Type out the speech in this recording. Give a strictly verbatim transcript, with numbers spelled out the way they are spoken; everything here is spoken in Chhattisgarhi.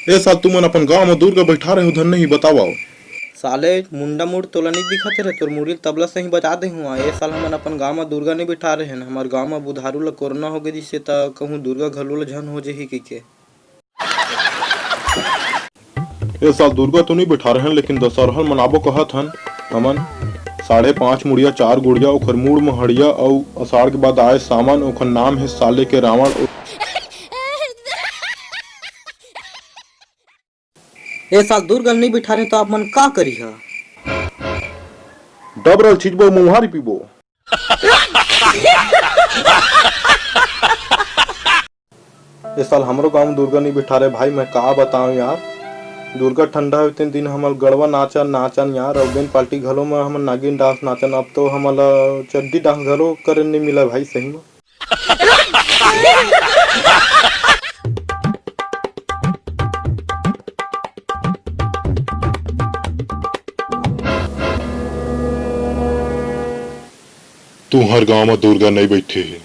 ए साल तुमन अपन गांव म दुर्गा बैठा रहे हो धन नहीं बतावव। साले मुंडा मुड़ तोला नहीं दिखत रे, तोर मुड़ी तबला सही बजा दे हुआ। ए साल हमन अपन गांव म दुर्गा नहीं बैठा रहे हन, हमर गांव म बुधारू ल कोरोना हो गे जिसे त कहूं दुर्गा घलो ल झन हो जही कहिके। ए साल दुर्गा तो नहीं बैठा रहे हन, लेकिन दशहरा मनाबो कहत हन हमन। साढ़े पांच मुड़िया चार गुड़िया, ओखर मुड़ म हड़िया, अउ अषाढ़ के बाद आए सावन, ओखर नाम हे साले के रावण। ए साल दुर्गा ल नहीं बिठारे त आप मन का करिहा? डबरल छिचबो, मुंहारी पीबो। ए साल हमरो गांव म दुर्गा नहीं बिठारे भाई, मैं का बताऊं यार। दुर्गा ठंडा होते दिन हमर गड़वा नाचन नाचन यार, अउ बेन पार्टी घलो म हमन नागिन डांस नाचन। अब तो हमला चड्डी डांस घलो करे नहीं मिला भाई सही में। तुंहर गांव म दुर्गा नइ बइठे हे।